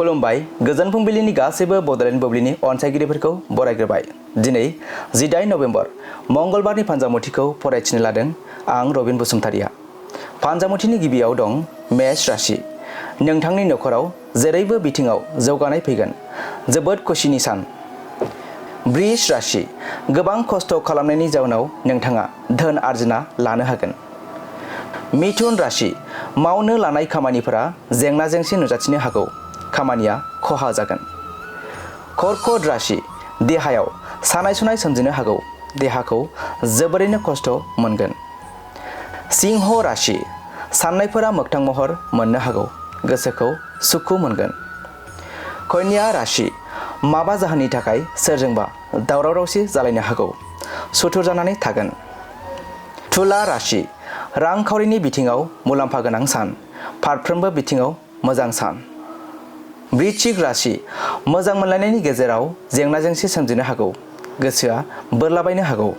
खुलुमबाय गोजोन फुंबिलिनि गासैबो बड'लेण्ड बुब्लिनि अनसायगिरिफोरखौ बरायग्रोबाय। दिनै 18 नभेम्बर मंगलबारनि फान्जामुथिखौ फरायथिनो लादों आं रबिन बसुमतारिया। फान्जामुथिनि गिबियाव दं मेष राशि। नोंथांनि नखराव जेरैबो बिथिङाव जौगानाय फैगोन, जोबोद खुसिनि सान। वृष राशि। गोबां खस्थ' खालामनायनि जाउनाव नोंथाङा धोन आरजिना लानो हागोन। मिथुन राशि। मावनो लानाय खामानिफोरा जेंना जेंसि नुजाथिनो हागौ, खामानिया खहा जागोन। कर्कट राशि। देहायाव सानाय सुनाय सोमजिनो हागौ, देहाखौ जोबोरैनो खस्थ' मोनगोन। सिंह राशि। साननायफोरा मोगथां महर मोननो हागौ, गोसोखौ सुखु मोनगोन। कन्या राशि। माबा जाहोननि थाखाय सोरजोंबा दावराव दावसि जालायनो हागौ, सुथुर जानानै थागोन। तुला राशि। रांखावरिनि बिथिङाव मुलाम्फा गोनां सान, फारफ्रोमबो बिथिङाव मोजां सान। वृश्चिक राशि। मोजां मोनलायनायनि गेजेराव जेंना जेंसि सोमजिनो हागौ, गोसोआ बोरलाबायनो हागौ।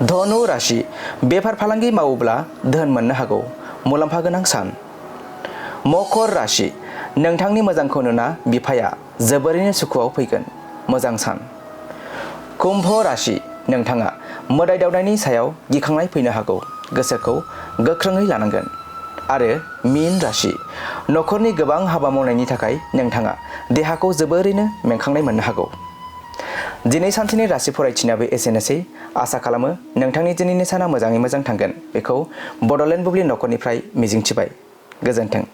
धनु राशि। बेफार फालांगि मावोब्ला धोन मोननो हागौ, मुलाम्फा गोनां सान। मकर राशि। नोंथांनि मोजांखौ नुना बिफाया जोबोरैनो सुखुआव फैगोन, मोजां सान। कुम्भ राशि। नोंथाङा मोदाय दावदायनि सायाव गिखांनाय फैनो हागौ, गोसोखौ गोख्रोङै लानांगोन। आरो मीन राशि। नखरनि गोबां हाबा मावनायनि थाखाय नोंथाङा देहाखौ जोबोरैनो मेंखांनाय मोननो हागौ। दिनै सानसेनि राशि फरायथिनायाबो एसेनोसै। आसा खालामो नोंथांनि दिनैनि साना मोजाङै मोजां थांगोन, बेखौ बड'लेण्ड बुब्लि नखरनिफ्राय मिजिंथिबाय। गोजोन्थों।